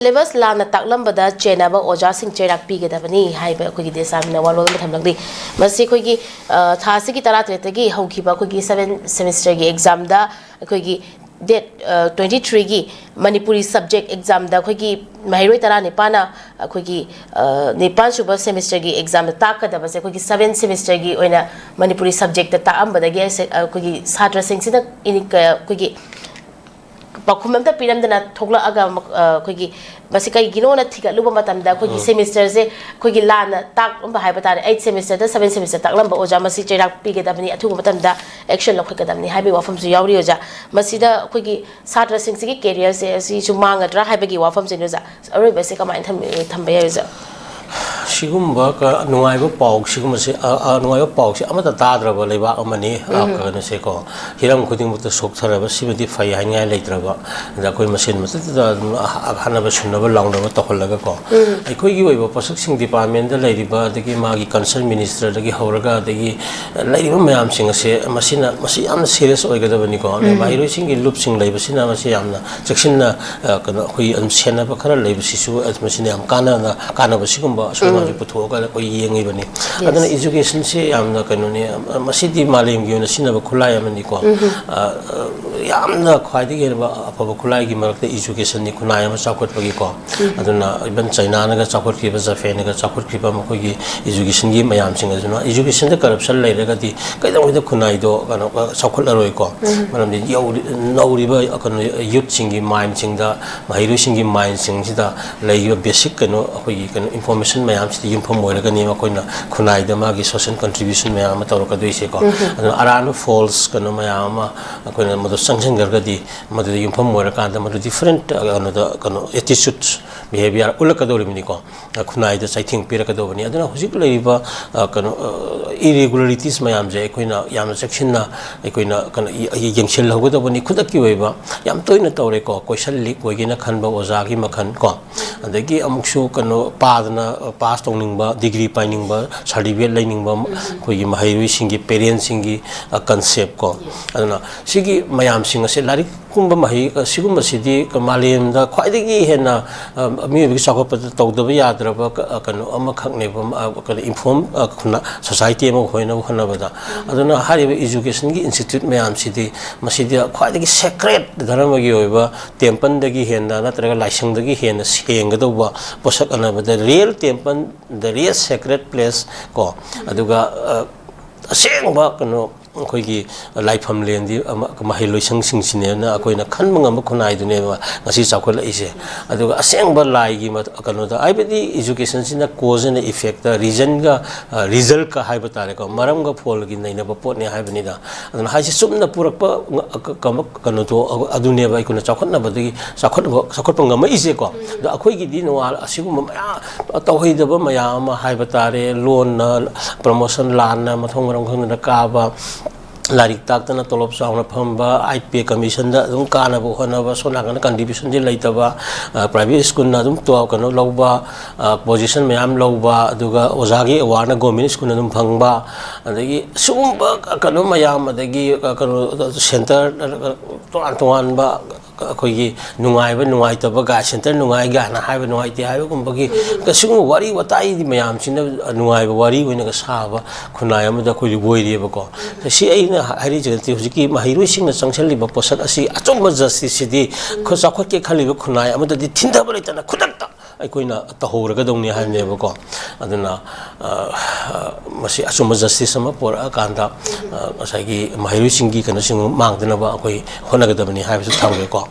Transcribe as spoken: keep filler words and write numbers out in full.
Syllabus ꯂꯥꯟꯅ ꯇꯥꯛꯂꯝꯕꯗ ꯆꯦꯟꯅꯕ ꯑꯣꯖꯥꯁꯤꯡ ꯆꯩꯔꯥꯛ ꯄꯤꯒꯗꯕꯅꯤ ꯍꯥꯏꯕ ꯑꯩꯈꯣꯏꯒꯤ ꯗꯦꯁꯥꯝꯅ ꯋꯥꯔꯣꯜ ꯑꯃ ꯊꯝꯂꯛꯂꯤ꯫ ꯃꯁꯤ ꯑꯩꯈꯣꯏꯒꯤ, ꯑ, ꯊꯥ ꯑꯁꯤꯒꯤ ꯇꯔꯥꯇꯔꯦꯠꯇꯒꯤ ꯍꯧꯈꯤꯕ ꯑꯩꯈꯣꯏꯒꯤ ꯁꯚꯦꯟ ꯁꯦꯃꯤꯁꯇꯔꯒꯤ ꯑꯦꯛꯖꯥꯝꯗ ꯑꯩꯈꯣꯏꯒꯤ ꯗꯦꯠ, ꯑ, ꯇ꯭ꯋꯦꯟꯇꯤ ꯊ꯭ꯔꯤꯒꯤ ꯃꯅꯤꯄꯨꯔꯤ ꯁꯕꯖꯦꯛ ꯑꯦꯛꯖꯥꯝꯗ ꯑꯩꯈꯣꯏꯒꯤ ꯃꯍꯩꯔꯣꯏ ꯇꯔꯥꯅꯤꯄꯥꯟꯅ ꯑꯩꯈꯣꯏꯒꯤ, ꯑ, ꯅꯤꯄꯥꯟ ꯁꯨꯕ ꯁꯦꯃꯤꯁꯇꯔꯒꯤ ꯑꯦꯛꯖꯥꯝꯗ ꯇꯥꯛꯀꯗꯕꯁꯦ ꯑꯩꯈꯣꯏꯒꯤ ꯁꯚꯦꯟ ꯁꯦꯃꯤꯁꯇꯔꯒꯤ ꯑꯣꯏꯅ ꯃꯅꯤꯄꯨꯔꯤ ꯁꯕꯖꯦꯛꯇ ꯇꯥꯛꯑꯝꯕꯗꯒꯤ ꯑꯩꯁꯦ, ꯑ, ꯑꯩꯈꯣꯏꯒꯤ ꯁꯥꯇ꯭ꯔꯁꯤꯡꯁꯤꯅ ꯏꯅꯤ-, ꯀ-, ꯑꯩꯈꯣꯏꯒꯤ ꯄꯥꯎꯈꯨꯝ ꯑꯝꯇ ꯄꯤꯔꯝꯗꯅ ꯊꯣꯛꯂꯛꯑꯒ ꯑꯃꯨꯛ, ꯑ, ꯑꯩꯈꯣꯏꯒꯤ ꯃꯁꯤ ꯀꯩꯒꯤꯅꯣꯅ ꯊꯤꯒꯠꯂꯨꯕ ꯃꯇꯝꯗ ꯑꯩꯈꯣꯏꯒꯤ ꯎꯝ꯫ ꯁꯦꯃꯤꯁꯇꯔꯁꯦ ꯑꯩꯈꯣꯏꯒꯤ ꯂꯥꯟꯅ ꯇꯥꯛꯂꯝꯕ ꯍꯥꯏꯕ ꯇꯥꯔꯦ, ꯑꯩꯠ ꯁꯦꯃꯤꯁꯇꯔꯗ ꯁꯚꯦꯟ ꯁꯦꯃꯤꯁꯇꯔ ꯇꯥꯛꯂꯝꯕ ꯑꯣꯖꯥ ꯃꯁꯤ ꯆꯩꯔꯥꯛ ꯄꯤꯒꯗꯕꯅꯤ, ꯑꯊꯨꯕ ꯃꯇꯝꯗ ꯑꯦꯛꯁꯟ ꯂꯧꯈꯠꯀꯗꯕꯅꯤ ꯍꯥꯏꯕꯒꯤ ꯋꯥꯐꯝꯁꯨ ꯌꯥꯎꯔꯤ ꯑꯣꯖꯥ꯫ ꯃꯁꯤꯗ ꯑꯩꯈꯣꯏꯒꯤ ꯁꯥꯇ꯭ꯔꯁꯤꯡꯁꯤꯒꯤ ꯀꯦꯔꯤꯌꯔꯁꯦ ꯑꯁꯤꯁꯨ ꯃꯥꯡꯒꯗ꯭ꯔꯥ ꯍꯥꯏꯕꯒꯤ ꯋꯥꯐꯝꯁꯤꯅꯤ ꯑꯣꯖꯥ꯫ ꯑꯔꯣꯏꯕꯁꯦ ꯀꯃꯥꯏꯅ ꯊꯝ-, ꯊꯝꯕ ꯌꯥꯏ ꯑꯣꯖꯥ? ꯁꯤꯒꯨꯝꯕ ꯀ-, ꯅꯨꯡꯉꯥꯏꯕ ꯄꯥꯎ ꯁꯤꯒꯨꯝꯕꯁꯦ, ꯑ, ꯑ, ꯅꯨꯡꯉꯥꯏꯕ ꯄꯥꯎꯁꯦ ꯑꯃꯠꯇ ꯇꯥꯗ꯭ꯔꯕ ꯂꯩꯕꯥꯛ ꯑꯃꯅꯤ꯫ ꯑ, ꯎꯝ꯫ ꯀꯩꯅꯣꯁꯦꯀꯣ, ꯍꯤꯔꯝ ꯈꯨꯗꯤꯡꯃꯛꯇ ꯁꯣꯛꯊꯔꯕ, ꯁꯤꯃꯗꯤ ꯐꯩ ꯍꯥꯏꯅꯤꯡꯉꯥꯏ ꯂꯩꯇ꯭ꯔꯕ꯫ ꯑꯗ ꯑꯩꯈꯣꯏ ꯃꯁꯦꯟ ꯃꯇꯨꯡꯗ ꯑꯗꯨꯝ ꯑ-, ꯑꯈꯟꯅꯕ ꯁꯨꯅꯕ ꯂꯥꯎꯅꯕ ꯇꯧꯍꯜꯂꯒꯀꯣ, ꯎꯝ꯫ ꯑꯩꯈꯣꯏꯒꯤ ꯑꯣꯏꯕ ꯄꯣꯠꯁꯛꯁꯤꯡ ꯗꯤꯄꯥꯔꯠꯃꯦꯟꯗ ꯂꯩꯔꯤꯕ, ꯑꯗꯒꯤ ꯃꯥꯒꯤ ꯀꯟꯁꯔꯟ ꯃꯤꯅꯤꯁꯇꯔꯗꯒꯤ ꯍꯧꯔꯒ, ꯑꯗꯒꯤ ꯂꯩꯔꯤꯕ ꯃꯌꯥꯝꯁꯤꯡ ꯑꯁꯦ ꯃꯁꯤꯅ, ꯃꯁꯤ ꯌꯥꯝꯅ ꯁꯤꯔꯤꯌꯁ ꯑꯣꯏꯒꯗꯕꯅꯤꯀꯣ꯫ ꯑꯗꯩ ꯎꯝ꯫ ꯃꯍꯩꯔꯣꯏꯁꯤꯡꯒꯤ ꯂꯨꯞꯁꯤꯡ ꯂꯩꯕꯁꯤꯅ ꯃꯁꯤ ꯌꯥꯝꯅ ꯆꯦꯛꯁꯤꯟꯅ, ꯑ, ꯀꯩꯅꯣ, ꯑꯩꯈꯣꯏ ꯑꯗꯨꯝ ꯁꯦꯟꯅꯕ ꯈꯔ ꯂꯩꯕꯁꯤꯁꯨ, ꯑ, ꯃꯁꯤꯅ ꯌꯥꯝ ꯀꯥꯟꯅꯅ, ꯀꯥꯟꯅꯕ ꯁꯤꯒꯨꯝꯕ ꯑꯁꯣꯏ ꯎꯝ꯫ ꯑꯉꯥꯝꯁꯨ ꯄꯨꯊꯣꯛꯑꯒ ꯑꯩꯈꯣꯏ ꯌꯦꯡꯉꯤꯕꯅꯤ꯫ Yes꯫ ꯑꯗꯨꯅ ꯏꯖꯨꯀꯦꯁꯟꯁꯤ ꯌꯥꯝꯅ ꯀꯩꯅꯣꯅꯤ, ꯑ, ꯃꯁꯤꯗꯤ ꯃꯥꯂꯦꯝꯒꯤ ꯑꯣꯏꯅ ꯁꯤꯖꯤꯟꯅꯕ ꯈꯨꯠꯂꯥꯏ ꯑꯃꯅꯤꯀꯣ꯫ ꯎꯝ꯫ ꯑ, ꯑ, ꯌꯥꯝꯅ ꯈ꯭ꯋꯥꯏꯗꯒꯤ ꯍꯦꯟꯅ ꯑꯐꯕ ꯈꯨꯠꯂꯥꯏꯒꯤ ꯃꯔꯛꯇ ꯏꯖꯨꯀꯦꯁꯟꯅꯤ, ꯈꯨꯟꯅꯥꯏ ꯑꯃ ꯆꯥꯎꯈꯠꯄꯒꯤꯀꯣ꯫ ꯎꯝ꯫ ꯑꯗꯨꯅ even ꯆꯩꯅꯥꯅꯒ ꯆꯥꯎꯈꯠꯈꯤꯕ, ꯖꯄꯦꯟꯅꯒ ꯆꯥꯎꯈꯠꯈꯤꯕ ꯃꯈꯣꯏꯒꯤ ꯏꯖꯨꯀꯦꯁꯟꯒꯤ ꯃꯌꯥꯝꯁꯤꯡ ꯑꯗꯨꯅ, ꯏꯖꯨꯀꯦꯁꯟꯗ ꯀꯔꯞꯁꯟ ꯂꯩꯔꯒꯗꯤ ꯀꯩꯗꯧꯉꯩꯗ ꯈꯨꯟꯅꯥꯏꯗꯣ ꯀꯩꯅꯣ, ꯆꯥꯎꯈꯠꯂꯔꯣꯏꯀꯣ꯫ ꯎꯝ꯫ ꯃꯔꯝꯗꯤ ꯌꯧꯔꯤ-, ꯅꯧꯔꯤꯕ ꯀꯩꯅꯣ, ꯌꯨꯠꯁꯤꯡꯒꯤ ꯃꯥꯏꯟꯁꯤꯡꯗ, ꯃꯍꯩꯔꯣꯏꯁꯤꯡꯒꯤ ꯃꯥꯏꯟꯁꯤꯡꯁꯤꯗ ꯂꯩꯔꯤꯕ ꯕꯦꯁꯤꯛ ꯀꯩꯅꯣ, ꯑꯩꯈꯣꯏꯒꯤ ꯀꯩꯅꯣ, ꯏꯟꯐꯣꯔꯃꯦꯁꯟ ꯃꯌꯥꯝꯁꯤꯗ ꯌꯨꯝꯐꯝ ꯑꯣꯏꯔꯒꯅꯤ ꯃꯈꯣꯏꯅ ꯈꯨꯟꯅꯥꯏꯗ ꯃꯥꯒꯤ ꯁꯣꯁꯦꯜ ꯀꯟꯇ꯭ꯔꯤꯕ꯭ꯌꯨꯁꯟ ꯃꯌꯥꯝ ꯑꯃ ꯇꯧꯔꯛꯀꯗꯣꯏꯁꯦꯀꯣ꯫ ꯎꯝ꯫ ꯑꯗꯨꯅ ꯑꯔꯥꯟꯕ ꯐꯣꯜꯁ ꯀꯩꯅꯣ ꯃꯌꯥꯝ ꯑꯃ ꯑꯩꯈꯣꯏꯅ ꯃꯗꯨ ꯆꯪꯁꯤꯟꯈ꯭ꯔꯒꯗꯤ, ꯃꯗꯨꯗ ꯌꯨꯝꯐꯝ ꯑꯣꯏꯔꯀꯥꯟꯗ ꯃꯗꯨ ꯗꯤꯐꯔꯦꯟꯠ, ꯑ, ꯀꯩꯅꯣꯗ, ꯀꯩꯅꯣ, ꯑꯦꯇꯤꯆꯨꯗ, ꯕꯤꯍꯦꯕꯤꯌꯥꯔ ꯎꯠꯂꯛꯀꯗꯧꯔꯤꯕꯅꯤꯀꯣ꯫ ꯑ, ꯈꯨꯟꯅꯥꯏꯗ ꯆꯩꯊꯦꯡ ꯄꯤꯔꯛꯀꯗꯧꯕꯅꯤ꯫ ꯑꯗꯨꯅ ꯍꯧꯖꯤꯛ ꯂꯩꯔꯤꯕ, ꯑ, ꯀꯩꯅꯣ, ꯑ, ꯏꯔꯦꯒꯨꯂꯔꯤꯇꯤꯁ ꯃꯌꯥꯝꯁꯦ ꯑꯩꯈꯣꯏꯅ ꯌꯥꯝꯅ ꯆꯦꯛꯁꯤꯟꯅ ꯑꯩꯈꯣꯏꯅ ꯀꯩꯅꯣ, ꯌꯦ-, ꯌꯦꯡꯁꯤꯜꯍꯧꯒꯗꯧꯕꯅꯤ꯫ ꯈꯨꯗꯛꯀꯤ ꯑꯣꯏꯕ ꯌꯥꯝ ꯇꯣꯏꯅ ꯇꯧꯔꯦꯀꯣ, ꯀꯣꯏꯁꯟ ꯂꯤꯛ ꯑꯣꯏꯒꯦꯅ ꯈꯟꯕ ꯑꯣꯖꯥꯒꯤ ꯃꯈꯜ ꯀꯣ, ꯑꯗꯒꯤ ꯑꯃꯨꯛꯁꯨ ꯀꯩꯅꯣ ꯄꯥꯗꯅ, ꯑ, ꯄꯥꯁ ꯇꯧꯅꯤꯡꯕ, ꯗꯤꯒ꯭ꯔꯤ ꯄꯥꯏꯅꯤꯡꯕ, ꯁꯥꯔꯇꯤꯐꯤꯀꯦꯠ ꯂꯩꯅꯤꯡꯕ, ꯎꯝ꯫ ꯑꯩꯈꯣꯏꯒꯤ ꯃꯍꯩꯔꯣꯏꯁꯤꯡꯒꯤ, ꯄꯦꯔꯦꯟꯁꯁꯤꯡꯒꯤ, ꯑ, ꯀꯟꯁꯦꯞ ꯀꯣ꯫ Yes꯫ ꯑꯗꯨꯅ ꯁꯤꯒꯤ ꯃꯌꯥꯝꯁꯤꯡ ꯑꯁꯦ ꯂꯥꯏꯔꯤꯛ ꯀꯨꯝꯕ ꯃꯍꯩ ꯑꯁꯤꯒꯨꯝꯕꯁꯤꯗꯤ ꯃꯥꯂꯦꯝꯗ ꯈ꯭ꯋꯥꯏꯗꯒꯤ ꯍꯦꯟꯅ, ꯑ, ꯃꯤꯑꯣꯏꯕꯒꯤ ꯆꯥꯎꯈꯠꯄꯗ ꯇꯧꯗꯕ ꯌꯥꯗ꯭ꯔꯕ ꯀ-, ꯑ, ꯀꯩꯅꯣ ꯑꯃꯈꯛꯅꯦꯕ, ꯑ, ꯀꯩꯅꯣ, inform, ꯑ, ꯈꯨꯟꯅ-, society ꯑꯃ ꯑꯣꯏꯅꯕ ꯍꯣꯠꯅꯕꯗ꯫ ꯑꯗꯨꯅ ꯍꯥꯏꯔꯤꯕ educationꯒꯤ institute ꯃꯌꯥꯝꯁꯤꯗꯤ, ꯃꯁꯤꯗꯤ ꯈ꯭ꯋꯥꯏꯗꯒꯤ sacred ꯙꯔꯃꯒꯤ ꯑꯣꯏꯕ templeꯗꯒꯤ ꯍꯦꯟꯅ ꯅꯠꯇ꯭ꯔꯒ ꯂꯥꯏꯁꯪꯗꯒꯤ ꯍꯦꯟꯅ ꯁꯦꯡꯒꯗꯧꯕ ꯄꯣꯠꯁꯛ ꯑꯅ, the real temple, the real sacred place ꯀꯣ, ꯑꯗꯨꯒ, ꯑ, ꯑꯁꯦꯡꯕ ꯀꯩꯅꯣ, ꯑꯩꯈꯣꯏꯒꯤ ꯂꯥꯏꯐꯝꯂꯦꯟꯗꯤ ꯑꯃ, ꯃꯍꯩꯂꯣꯏꯁꯪꯁꯤꯡꯁꯤꯅꯦꯅ ꯑꯩꯈꯣꯏꯅ ꯈꯟꯕ ꯉꯝꯕ ꯈꯨꯟꯅꯥꯏꯗꯨꯅꯦꯕ ꯉꯁꯤ ꯆꯥꯎꯈꯠꯂꯛꯏꯁꯦ꯫ ꯑꯗꯨꯒ ꯑꯁꯦꯡꯕ ꯂꯥꯏꯒꯤ ꯃ-, ꯀꯩꯅꯣꯗ, ꯍꯥꯏꯕꯗꯤ educationꯁꯤꯅ cause and effectꯇ, reasonꯒ, ꯑ, resultꯀ ꯍꯥꯏꯕ ꯇꯥꯔꯦꯀꯣ, ꯃꯔꯝꯒ ꯐꯣꯜꯒꯤ ꯅꯩꯅꯕ ꯄꯣꯠꯅꯦ ꯍꯥꯏꯕꯅꯤꯗ꯫ ꯑꯗꯨꯅ ꯍꯥꯏꯁꯦ ꯆꯨꯝꯅ ꯄꯨꯔꯛꯄ ꯉ-, ꯀ-, ꯀꯃ-, ꯀꯩꯅꯣꯗꯣ, ꯑ-, ꯑꯗꯨꯅꯦꯕ ꯑꯩꯈꯣꯏꯅ ꯆꯥꯎꯈꯠꯅꯕꯗꯒꯤ, ꯆꯥꯎꯈꯠꯅꯕ, ꯆꯥꯎꯈꯠꯄ ꯉꯝꯃꯛꯏꯁꯦꯀꯣ꯫ ꯑꯗꯣ ꯑꯩꯈꯣꯏꯒꯤꯗꯤ ꯅꯣꯡꯉꯥꯜ-, ꯑꯁꯤꯒꯨꯝꯕ ꯃꯌꯥꯝ ꯇꯧꯍꯩꯗꯕ ꯃꯌꯥꯝ ꯑꯃ ꯍꯥꯏꯕ ꯇꯥꯔꯦ, ꯂꯣꯟꯅ promotion ꯂꯥꯟꯅ ꯃꯊꯣꯡ ꯃꯔꯝ ꯈꯪꯗꯅ ꯀꯥꯕ, ꯂꯥꯏꯔꯤꯛ ꯇꯥꯛꯇꯅ ꯇꯣꯂꯣꯞ ꯆꯥꯎꯅ ꯐꯪꯕ, ꯑꯥꯏ ꯄꯦ commissionꯗ ꯑꯗꯨꯝ ꯀꯥꯅꯕ ꯍꯣꯠꯅꯕ, ꯁꯣꯝ ꯅꯥꯀꯟꯗ contributionꯁꯦ ꯂꯩꯇꯕ, ꯑ, private schoolꯅ ꯑꯗꯨꯝ ꯇꯣ-, ꯀꯩꯅꯣ ꯂꯧꯕ, ꯑ, position ꯃꯌꯥꯝ ꯂꯧꯕ, ꯑꯗꯨꯒ ꯑꯣꯖꯥꯒꯤ awardꯅ government schoolꯅ ꯑꯗꯨꯝ ꯐꯪꯕ, ꯑꯗꯒꯤ ꯁꯤꯒꯨꯝꯕ ꯀꯩꯅꯣ ꯃꯌꯥꯝ, ꯑꯗꯒꯤ ꯀꯩꯅꯣ centre ꯇꯣꯉꯥꯟ ꯇꯣꯉꯥꯟꯕ ꯑꯩꯈꯣꯏꯒꯤ ꯅꯨꯡꯉꯥꯏꯕ ꯅꯨꯡꯉꯥꯏꯇꯕ ꯒꯥꯏ, centre ꯅꯨꯡꯉꯥꯏ ꯒꯥꯏꯅ ꯍꯥꯏꯕ, ꯅꯨꯡꯉꯥꯏꯇꯦ ꯍꯥꯏꯕꯒꯨꯝꯕꯒꯤ ꯁꯤꯒꯨꯝꯕ ꯋꯥꯔꯤ ꯋꯥꯇꯥꯏꯗꯤ ꯃꯌꯥꯝꯁꯤꯅ ꯅꯨꯡꯉꯥꯏꯕ ꯋꯥꯔꯤ ꯑꯣꯏꯅꯒ ꯁꯥꯕ ꯈꯨꯟꯅꯥꯏ ꯑꯃꯗ ꯑꯩꯈꯣꯏ ꯑꯣꯏꯔꯤꯑꯕꯀꯣ꯫ ꯁꯤ ꯑꯩꯅ ꯍꯥꯏꯔꯤꯁꯤ ꯅꯠꯇꯦ, ꯍꯧꯖꯤꯛꯀꯤ ꯃꯍꯩꯔꯣꯏꯁꯤꯡꯅ ꯆꯪꯁꯤꯜꯂꯤꯕ ꯄꯣꯠꯁꯛ ꯑꯁꯤ ꯑꯆꯨꯝꯕ justiceꯁꯤꯗꯤ ꯑꯩꯈꯣꯏ ꯆꯥꯎꯈꯠꯀꯦ ꯈꯜꯂꯤꯕ ꯈꯨꯟꯅꯥꯏ ꯑꯃꯗꯗꯤ ꯊꯤꯟꯊꯕ ꯂꯩꯇꯅ ꯈꯨꯗꯛꯇ ꯑꯩꯈꯣꯏꯅ ꯇꯧꯍꯧꯔꯒꯗꯧꯅꯤ ꯍꯥꯏꯕꯅꯦꯕꯀꯣ꯫ ꯑꯗꯨꯅ, ꯑ, ꯃꯁꯤ ꯑꯆꯨꯝꯕ justice ꯑꯃ ꯄꯨꯔꯛꯑꯀꯥꯟꯗ, ꯑ, ꯉꯁꯥꯏꯒꯤ ꯃꯍꯩꯔꯣꯏꯁꯤꯡꯒꯤ ꯀꯩꯅꯣꯁꯤꯡ ꯃꯥꯡꯗꯅꯕ ꯑꯩꯈꯣꯏ ꯍꯣꯠꯅꯒꯗꯕꯅꯤ ꯍꯥꯏꯕꯁꯨ ꯊꯝꯒꯦꯀꯣ꯫